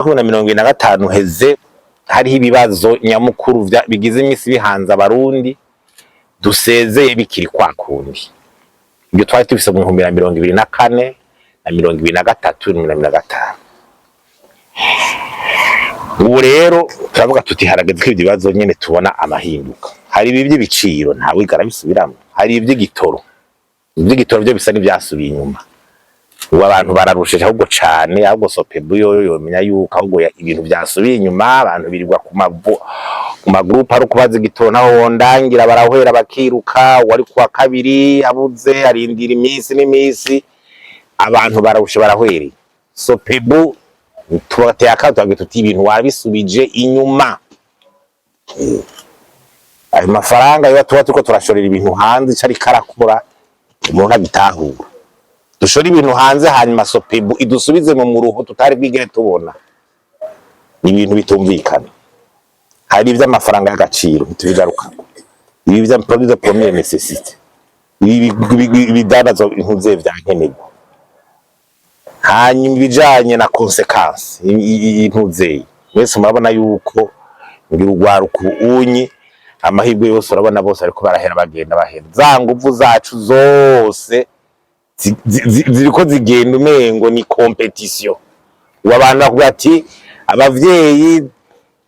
2025 heze hariho ibibazo nyamukuru bigize imisi bihanze Abarundi, dusezeye bikiri kwa kundi. Ibyo twari tubise mu 2024 na 2023 na 2025. Ubu rero turavuga tuti harageze ko ibyo bibazo nyene tubona amahinduka. Hari ibi by'ibiciro, ntawigara bisubiramwo. Hari iby'igitoro, iby'igitoro byo bisa n'ivyasubiye inyuma. Ubu abantu bararusheje ahubwo cane. Ahubwo SOPEBU yoyo yomenya yuko ahubwo ibintu vyasubiye inyuma. Abantu birirwa ku mavu, ku ma groupes, ari ukubaza igitoro, naho wondangira barahwera bakiruka. Uwari kuwa kabiri abuze arindira iminsi n'imisi. Abantu bararushe, barahwereye. SOPEBU tubateye akato, tukagira tuti ibintu wabisubije inyuma. Ayo mafaranga yo tuba turiko turashorera ibintu hanze, ico ariko arakora umuntu agitahura. Dushora ibintu hanze, hanyuma SOPEBU idusubize mu muruho tutari bwigere tubona. Ni ibintu bitumvikana. Hari ivy'amafaranga y'agaciro, ntitubigarukako. Ibi vya produit de première nécessité, ibi bidandazwa intuze vya nkenerwa. Hanyuma ibijanye na conséquence intuzeyi, mwese murabona yuko ngira urwaruka unyi amahirwe yose, urabona bose ariko barahera, bagenda bahera. Za nguvu zacu zose ziriko zigenda, umengo ni compétition. Ubu abantu bakubwira ati abavyeyi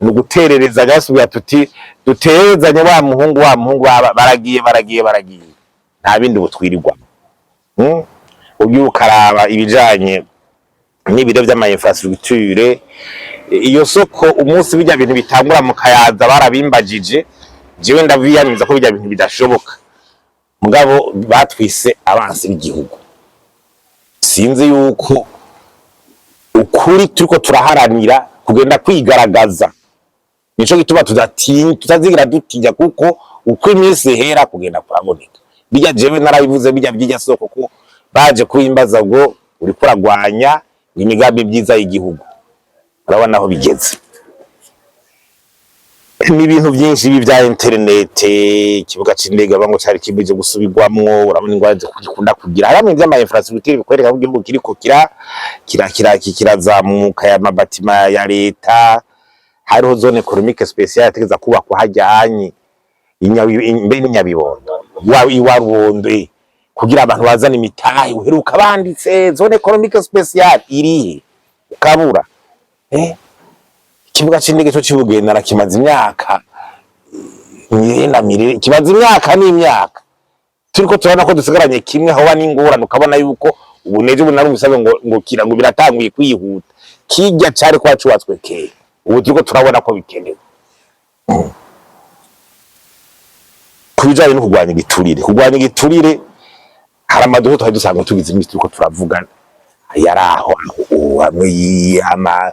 ni ugutererezanya, basubira tuti dutererezanye wa muhungu, wa muhungu, baragiye, baragiye, baragiye, nta bindi butwirirwamo. Ugiye ukaraba ibijanye n'ibiro vy'ama infrastructure, iyo soko, umunsi bijya bintu bitangura mu Kayaza barabimbajije, jewe ndaviyamiza ko bijya bintu bidashoboka. Mugabo batwise abansi b'igihugu. Sinzi yuko ukuri turiko turaharanira kugenda kwigaragaza. Nico gituma tudatinya, tutazigira dutinya, kuko uko iminsi ihera kugenda kuraboneka. Bijya jewe narabivuze, bijya by'irya soko, ko baje kubimbaza ngo uriko uragwanya imigambi myiza y'igihugu. Urabona aho bigeze, ni ibintu byinshi ibi bya internet. Ikibuga c'indege bango cari kimije gusubirwamwo. Urabona ingwara zikunda kugira haramwe vy'ama infrastructure, bikwereka ko igihugu kiriko kira kira kira kirazamuka. Ya mabatima ya leta, hariho zone économique spéciale yategeza kubakwa hajyanye mbe n'Inyabibondo wa iwarubondo, kugira abantu bazane imitahe. Uheruka banditse zone économique spéciale irihe? Ukabura. Ikibuga c'indege co c'Ibugendana kimaze imyaka mirire na mirire, kimaze imyaka n'imyaka. Turiko turabona ko dusigaranye kimwe, hoba n'ingorane. Ukabona yuko ubu nejo ubu narumvise ngo kira ngo biratanguye kwihuta. Kirya cari kwa cubatswe kera, ubu turiko turabona ko bikenewe. Ku bijanye no kurwanya igiturire, kurwanya igiturire, hari amaduha twari dusanzwe tugize imisi turiko turavugana yari aho aho hamwe y'ama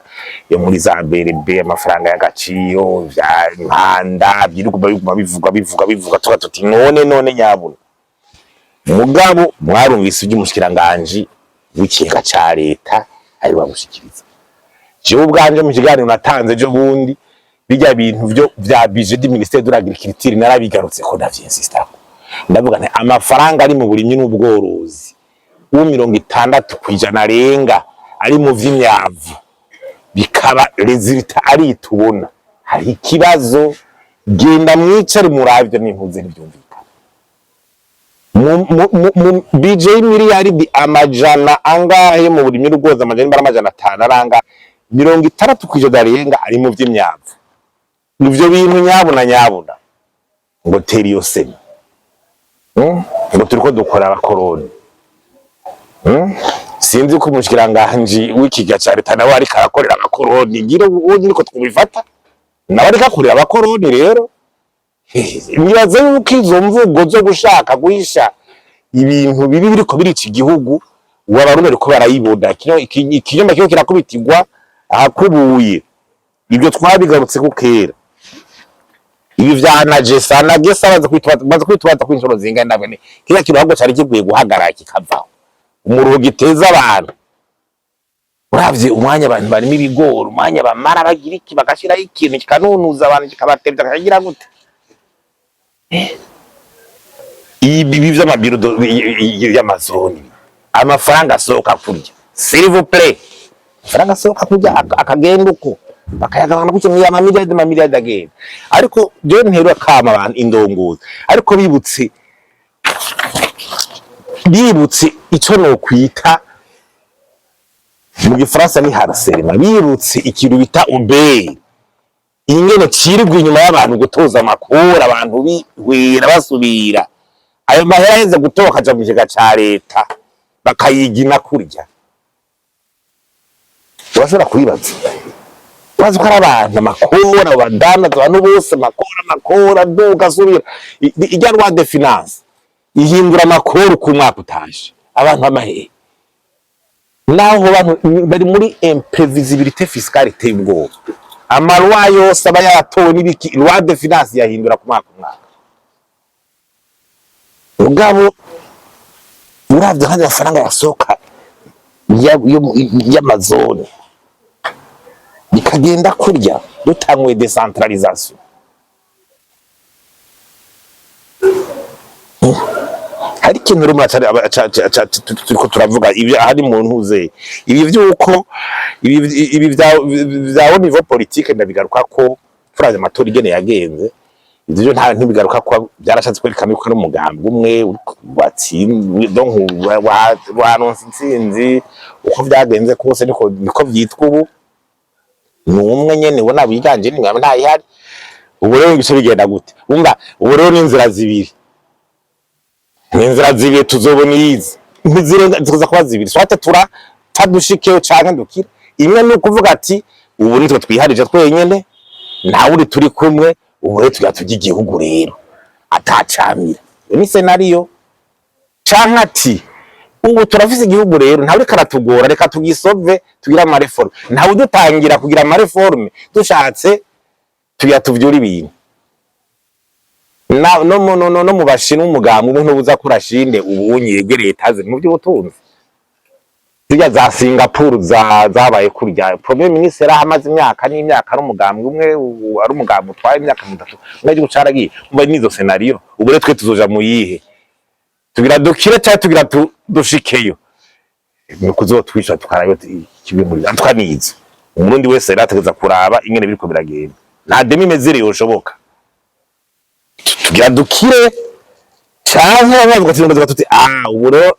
yo muri za BRB, amafaranga y'agaciro vya Mpanda, byiriguma biguma bivugwa, bivugwa, bivugwa. Tuba tuti none none nyabuna. Mugabo mwarumvise iby'umushikiranganji w'ikigega ca leta ari bagushikiriza. Jewe ubwanje mu kiganiro natanze ejo bundi, bijya bintu vyo vya budget du ministère de l'agriculture, narabigarutse ko ndavyinsistako. Ndavuga nti amafaranga ari mu burimyi n'ubworozi, ubu 60% arenga ari mu vy'imyavu, bikaba résultat ari tubona hari ikibazo. Genda mwicare muravyo n'impuze, ntibyumvikana. Mu budget y'imiliyaridi amajana angahe mu burimyi n'ubworozi, amajana niba ari 500 aranga, 60% arenga ari mu vy'imyavu. Ivyo bintu nyabuna nyabuna ngo tera iyo semi. Ngo turiko dukora abakoroni. Sinzi ko umushikiranganji w'ikiga ca leta nawe ariko arakorera abakoroni. Ngira ubu niko twubifata, nawe ariko akorera abakoroni. Rero nibaza yuko izo mvugo zo gushaka guhisha ibintu bibi biriko birica igihugu, ubu Abarundi bariko barayibona. Ikinyoma kiriko kirakubitirwa ahakubuye. Ibyo twabigarutse ko kera, ibi vya ANAGESSA. ANAGESSA baza kwitwaza, baza kwitwaza ko inshuro zingana nabwo kiriya kintu ahubwo cari gikwiye guhagarara kikavaho. Umuruho giteza abantu, uravye umwanya abantu barimo ibigori, umwanya bamara bagira iki, bagashiraho ikintu kikanunuza abantu, kikabatevya, kakagira gute. Ibi vy'ama bureaux y'amazoni, amafaranga asohoka kurya, s'il vous plaît. Amafaranga asohoka kurya akagenda uko bakayagabana gutyo, mu amamiliyardi, amamiliyardi agenda. Ariko jewe nterura kama abantu indongozi, ariko bibutse ico nokwita mu gifaransa ni harcèlement, birutse ikintu bita OBR, ingene cirirwa inyuma y'abantu gutoza amakuru, abantu bihwera basubira, ayo mahera aheze gutoka akaja mu kigega ca leta, bakayigina kurya. Urashobora kubibaza, urazi ko ari abantu amakora badandaza, abantu bose amakora, amakora aduga asubira. Irya loi de finance ihindura amakuru ku mwaka utashe, abantu b'amahehe naho bantu bari muri imprévisibilité fiscale iteye ubwoba. Ama lois yose aba yaratowe n'ibiki, loi de finance yahindura ku mwaka umwaka. Mugabo uravye nk'ayo mafaranga yasohoka y'amazone bikagenda kurya, dutanguye décentralisation, hari ikintu rumwe turiko turavuga ibi ahari mu ntuze ibi vyuko ibi vya au niveau politique. Ndabigaruka ko turavye amatora ingene yagenze, ivyo nta ntibigaruka ko byarashatse kwerekana yuko ari umugambi umwe watsinze, donc waronse intsinzi. Uko vyagenze kose niko vyitwa ubu, ni umwe nyene ubona wiganje, ni ntayihari. Ubu rero ibice bigenda gute? Umva, ubu rero ni inzira zibiri, ni inzira zibiri tuzobona iyizi, ntizirenga, zikuza kuba zibiri: soit turapfa dushikeyo canke dukira. Imwe ni ukuvuga ati ubu nitwe twiharije twenyene, ntawe uri turi kumwe, ubu rero tugira turya igihugu rero atacamira, iyo ni scénario. Canke ati ubu turafise igihugu rero, ntawe uriko aratugora, reka tugisove, tugire ama réformes, ntawe udutangira kugira ama réformes, dushatse tugira tuvyure ibintu. Na, no, no, no, no mu bashinwa umugambi umwe ntubuza ko urashinde ubu yege leta ziri mu by'ubutunzi, zirya za Singapore za zabaye kurya, premier ministre yari amaze imyaka n'imyaka ari umugambi umwe, ari umugambi utwaye imyaka 30 umwe, igihugu caragiye. Umva, nizo scénario. Ubu rero twe tuzoja mu yihe? Tugira dukire cyangwa tugira dushikeyo? Ni kuzotwisha tukarayo kimwe muri twanizo. Umurundi wese rero ategereza kuraba ingene biriko biragenda, nta demi-mesure yoshoboka. Tugira dukire canke bavuga ati bavuga tuti ah, ubu rero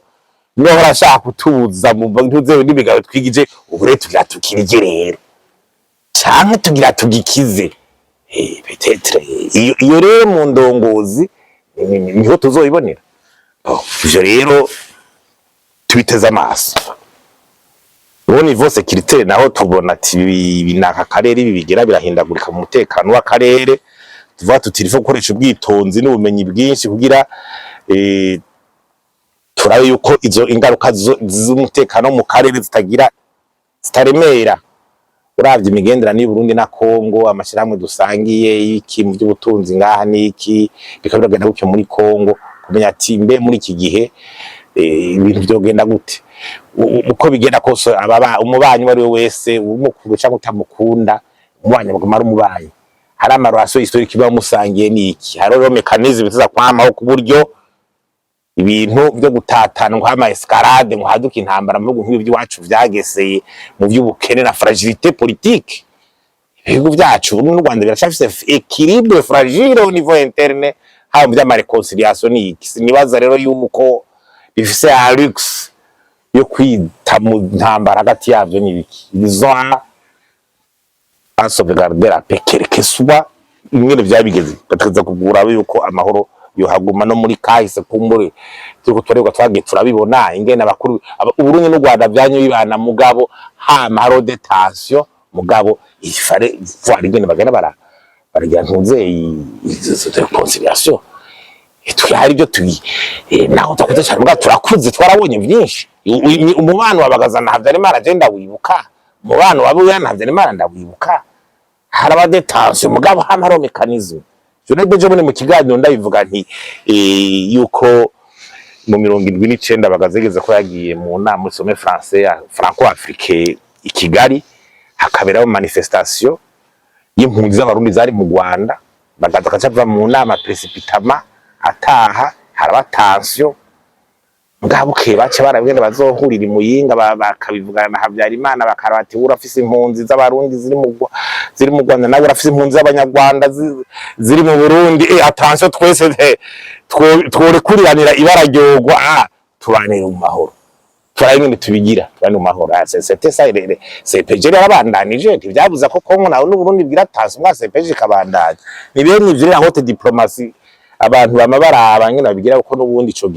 niba barashaka kutubuza mu ntuzewe n'imigabo twigije, ubu rero tugira tukirye rero canke tugira tugikize. Peut-être iyo rero mu ndongozi niho tuzoyibonera. Oh, ivyo rero tubiteze amaso. Ubu niveau sécuritaire naho tubona ati ibi naka karere, ibi bigira birahindagurika mu mutekano w'akarere. Tuvuga tuti il faut gukoresha ubwitonzi n'ubumenyi bwinshi kugira turabe yuko izo ingaruka z'umutekano mu karere zitagira zitaremera. Uravye imigenderanire y'Uburundi na Kongo, amashirahamwe dusangiye iki mu by'ubutunzi ngaha n'iki, bikaba biragenda gutyo muri Kongo, kumenya ati mbe muri iki gihe ibintu vyogenda gute? Uko bigenda kose, ababa umubanyi uwo ari we wese, umukunda cyangwa utamukunda, umubanyi baguma ari umubanyi. Hari ama relations historiques biba musangiye n'iki, hari rero mécanisme biza kwamaho ku buryo ibintu byo gutatana ngo hama escalade, ngo haduka intambara mu bihugu nk'ibi by'iwacu vyageseye mu by'ubukene na fragilité politique. Ibihugu byacu, Burundi n'u Rwanda, biracafise équilibre fragile au niveau interne, haba mu vy'ama réconciliation n'iki. Sinibaza rero yuko bifise un luxe yo kwita mu ntambara hagati yavyo n'ibiki. Ils ont à sauvegarder la paix quel que soit ingene vyabigeze, bategeza kugura yuko amahoro yohaguma. No muri kahise kumbure turiko turareba, twagiye turabibona ingene abakuru Uburundi n'u Rwanda vyanyu bibana, mugabo hama hariho des tensions, mugabo il fallait voir ingene bagenda baragira ntuze izo réconciliation. Twe hari ibyo tuyi naho twakuze cyane, mugabo turakuze, twarabonye byinshi. Umubano wa Bagaza na Habyarimana je ndawibuka, umubano wa Buyoya na Habyarimana ndawibuka, haraba des tensions, mugabo hama hariho mécanisme. Je n'ejo bundi mu kiganiro ndabivuga nti yuko mu 79 Bagaza yigeze ko yagiye mu nama muri sommet français ya franco africain i Kigali, hakaberaho manifestation y'impunzi z'Abarundi zari mu Rwanda. Bagaza akaca ava mu nama précipitamment ataha, haraba tension. Mugabo bukeye bace barabwene bazohurira i Muyinga, bakabivugana na Habyarimana, bakaraba ati: "Urafise impunzi z'Abarundi ziri mu Rwanda, nawe urafise impunzi z'Abanyarwanda ziri mu Burundi. Attention, twese tworekuriranira ibara ryogwa, tubanire mu mahoro, turabe ingene tubigira, tubane mu mahoro." Ah, c'était ça. CEPGL yarabandanije, ntivyabuza ko Kongo nawe n'Uburundi bwira attention mwa CEPGL ikabandanya. Ni bene ivyo rero, haute diplomatie, abantu bama baraba ingene babigira, kuko n'ubundi ico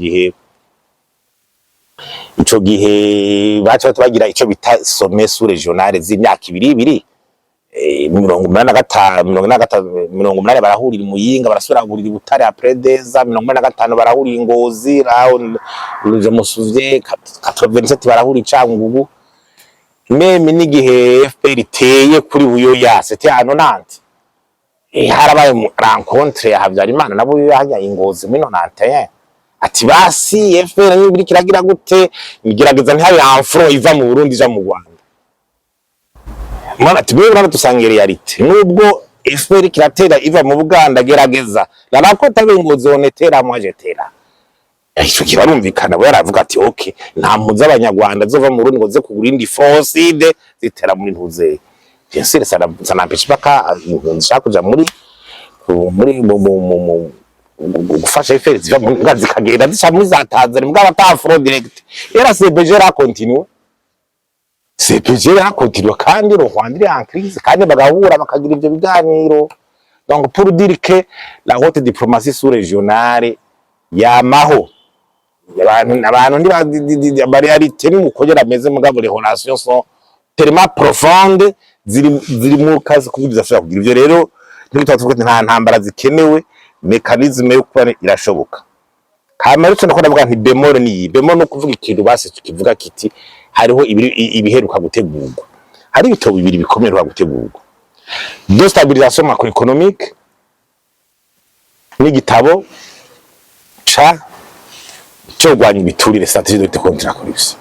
gihe baca bagira ico bita sommet sous régional z'imyaka ibiri ibiri. 85, 85, 80 barahurira i Muyinga, barasubira bahurira i Butare après 2 ans, 85 barahurira i Ngozi, là je me souviens, 87 barahurira i Cangugu. Même n'igihe FPR iteye kuri Buyoya, c'était en 90, harabaye rencontre ya Habyarimana na Buyoya hajya i Ngozi muri 91, ati: "Basi FPR niba iriko iragira gute, igerageza ntihabe un front iva mu Burundi ija mu Rwanda." Mwana ati: "Mwe urabona dusanga réalité, nubwo FPR kiratera iva mu Buganda, gerageza la rencontre abe Ngozi, on était là, moi j'étais là." Ico kirarumvikana. Bo yaravuga ati: "Okay, nta mpunzi z'Abanyarwanda zova mu Burundi ngo ze kugura indi force zitera muri ntuzeye." Bien sûr, ça n'empêche pas ka impunzi zishaka kuja muri mu gufasha FPR ziva mu mbwa, zikagenda zica muri za Tanzania, mbwa ata front direct. Era CEPGL a continué, CEPGL a continué, kandi le Rwanda iri en crise, kandi bagahura bakagira ivyo biganiro. Donc, pour dire que la haute diplomatie sous-régionale yamaho, abantu ndiba réalité ni mukogera ameze, mugabo les relations sont tellement profondes, ziri mu kazi kuburyo zidashobora kugira ivyo. Rero ntibitwa tuvuga ati nta ntambara zikenewe, mécanisme yo kuba irashoboka. Hama rero nako ndavuga nti bémol ni iyi. Bémol no kuvuga ikintu basi tukivuga kiti hariho ibiheruka gutegurwa, hari ibitabo bibiri bikomeye biheruka gutegurwa de stabilisation macroéconomique n'igitabo cyo kurwanya ibiturire, stratégie de lutte contre la corruption.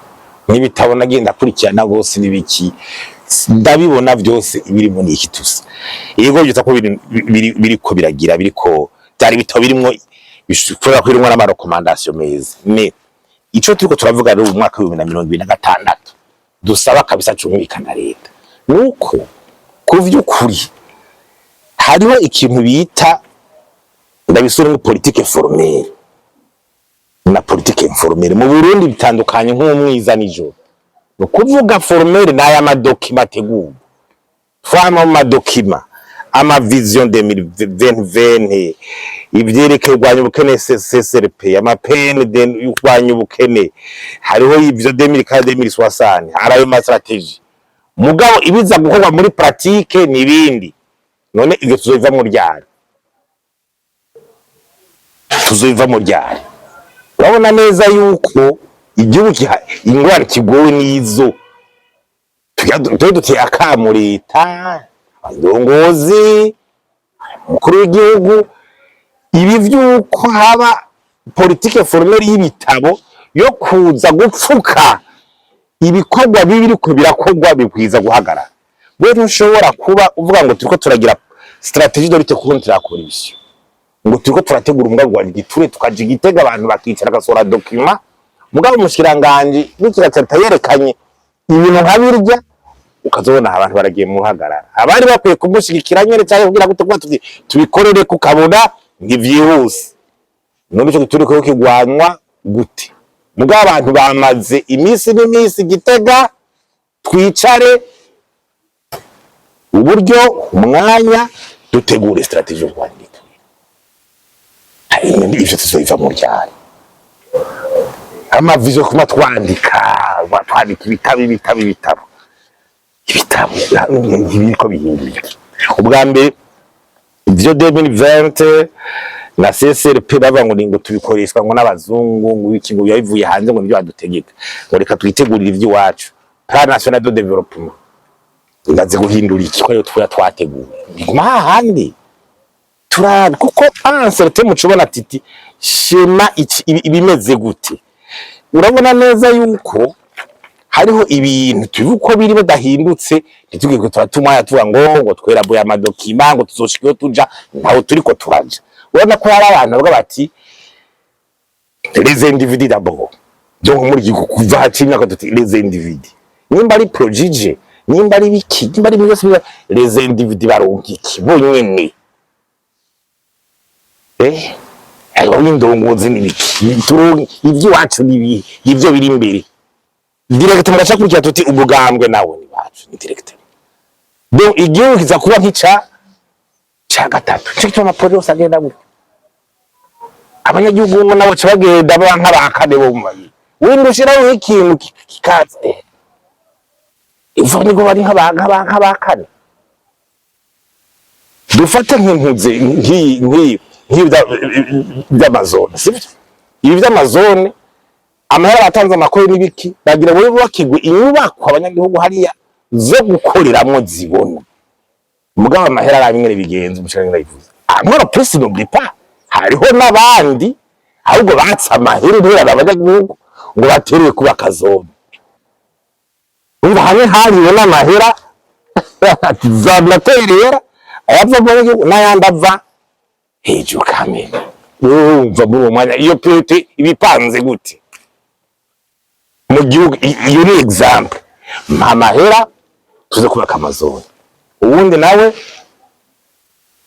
N'ibitabo nagiye ndakurikirana bose n'ibiki, ndabibona byose ibirimo ni iki tusa yego byita ko biriko biragira biriko byari ibitabo birimwo bishobora ko birimwo n'ama recommandations meza. Mais ico turiko turavuga rero mu mwaka w'2026 dusaba kabisa cumvikana leta, nuko ku vy'ukuri hariho ikintu bita, ndabisura, ni politique formelle na politique informelle mu Burundi bitandukanye nk'umwiza nijoro. Ni ukuvuga formelle n'aya ma documents ategurwa, twama mu ma documents, ama vision 2020, ivyerekeye kurwanya ubukene, CCRP, ama PND yo kurwanya ubukene, hariho ivyo 2040, 2060, hari ayo ma stratégies. Mugabo ibiza gukorwa muri pratique ni ibindi. None ivyo tuzovamwo ryari? Tuzovamwo ryari? Urabona neza yuko igihugu ingorane kigowe n'izo tujya duteye akamo leta, abarongozi, umukuru w'igihugu, ibi vy'uko haba politique formelle y'ibitabo yo kuza gupfuka ibikorwa bibi biriko birakorwa bikwiza guhagarara. We ntushobora kuba uvuga ngo turiko turagira stratégie de lutte contre la corruption, ngo turiko turategura umugambi wa giture, tukaja igitega, abantu bakicara bagasohora document, mugabo umushikiranganji n'ikiraca yerekanye ibintu nka birya, ukazobona abantu baragiye mu ruhagarara, abari bakwiye kumushigikira nyene cyangwa kugira gute, kuba tuti tubikorere, kukabona ntivyihuse. None ico gituriko kigwanywa gute? Mugabo abantu bamaze iminsi n'iminsi Gitega, twicare uburyo umwanya dutegure stratégie yo kwandika ivyo tuzobiva mu ryari? Ama visions kuma twandika ibitabo, ibitabo, ibitabo, ibitabo ibiriko bihindura iki? Ubwa mbere ivyo 2020 na CSRP bavuga ngo ni ngo tubikoreshwa ngo n'abazungu, ngo iki, ngo bivuye hanze, ngo nibyo badutegeka, ngo reka twitegurire ivy'iwacu, plan national de développement, imaze guhindura iki ko ariyo twari twateguye? Biguma hahandi turabe, kuko un certain mucubona titi schéma iki ibimeze gute. Urabona neza yuko hariho ibintu tuzi uko biri badahindutse, ntitugire ko turatumwanya tuvuga ngo twerabuye ama documents, ngo tuzoshika iyo tuja, ntaho turiko turaja. Urabona ko hari abantu bavuga bati: "Les individus d'abord." Donc muri gihugu kuva haciye imyaka tuti les individus, nimba ari projet, nimba ari biki, nimba ari byose, les individus baronka iki bonyene? Ayo w'indongozi n'ibiki? Turonka ivy'iwacu n'ibihe? Ivyo biri imbere direct mugaca kurikira tuti umugambwe nawe ni wacu ni direct. Donc igihugu kiza kuba nk'ica ca gatatu. Nico gituma ama projets yose agenda gutyo, abanyagihugu ngo nabo ca bagenda baba nk'abakane bo mu babiri, wenda ushiraho ikintu kikaza, ivo niko bari nk'abakane. Dufate nk'impuze nk'iyi by'ama zones, sivyo? Ibi by'ama zones, amahera batanze, amakuru n'ibiki, bagira ngo bubakirwe inyubako abanyagihugu hariya zo gukoreramwo zibona. Mugabo amahera ari nyene bigenza umushaka ndayivuze. Encore plus, n'oublie pas, hariho n'abandi ahubwo batse amahera interera abanyagihugu ngo baterere kubaka zone. Umva, hamwe hariwe n'amahera zanaterera ayava mu banyagihugu n'ayandi ava hejuru kamere. Urumva muri uwo mwanya iyo priorité ibipanze gute mu gihugu? Iyo ni exemple. Mpa amahera tuze kubaka ama zones, uwundi nawe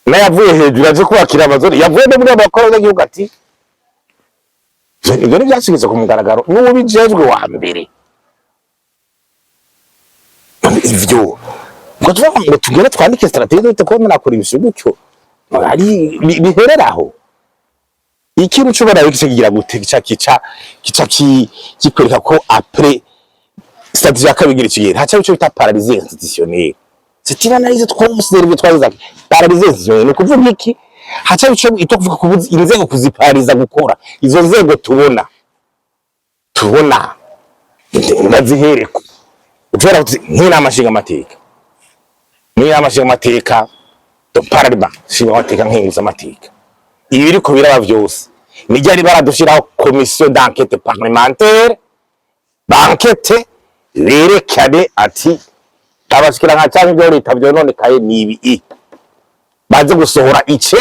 nayavuye hejuru aje kubakira ama zones yavuye no muri abakora abanyagihugu ati ibyo ntibyashyizwe ku mugaragaro n'uwubijejwe wa mbere. None ivyo ngo tuvuga ngo tugende twandike stratégie de ko nakora ibisho gutyo ari bihereraho. Ikintu cyo barabe kica kigira gute? Kica kikwereka ko après stratégie ya kabiri kigira haca ico bita paralysie institutionnelle. C'est une analyse twose ibyo twagize. Paralysie institutionnelle ni ukuvuga iki? Haca ico ito kuvuga kubuza inzego, kuziparariza gukora. Izo nzego tubona ndazihereko, ushobora kuti nk'inama nshingamateka, n'inama nshingamateka do parlement, nshingamateka, nkenguzamateka, ibi biriko biraba vyose nijyari baradushiraho commission d'enquête parlementaire, bankete berekane ati abashikiranga canke ibyo leta vyononekaye ni ibi, baze gusohora ice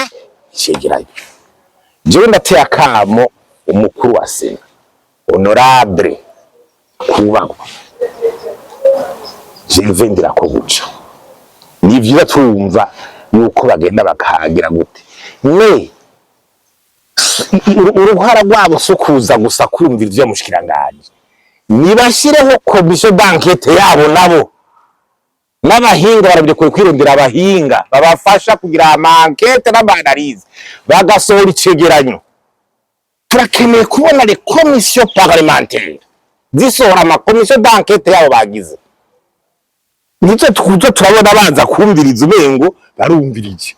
icegeranyo. Jewe ndateye akamo umukuru wa sena, honorable kubahwa Gervais Ndirakobuca. Ni vyiza tumva yuko bagenda bakahagira gute, me uruhara rwabo si ukuza gusa kumvira ivyo mushikiranganji, nibashireho commission d'enquête yabo nabo n'abahinga barabirekuye kwirondera abahinga babafasha kugira ama enquêtes n'ama analyses, bagasohora icegeranyo. Turakeneye kubona les commissions parlementaires zisohora ama commissions d'enquête yabo bagize. Nico tuza turabona baza kumviriza, umengo barumvirije.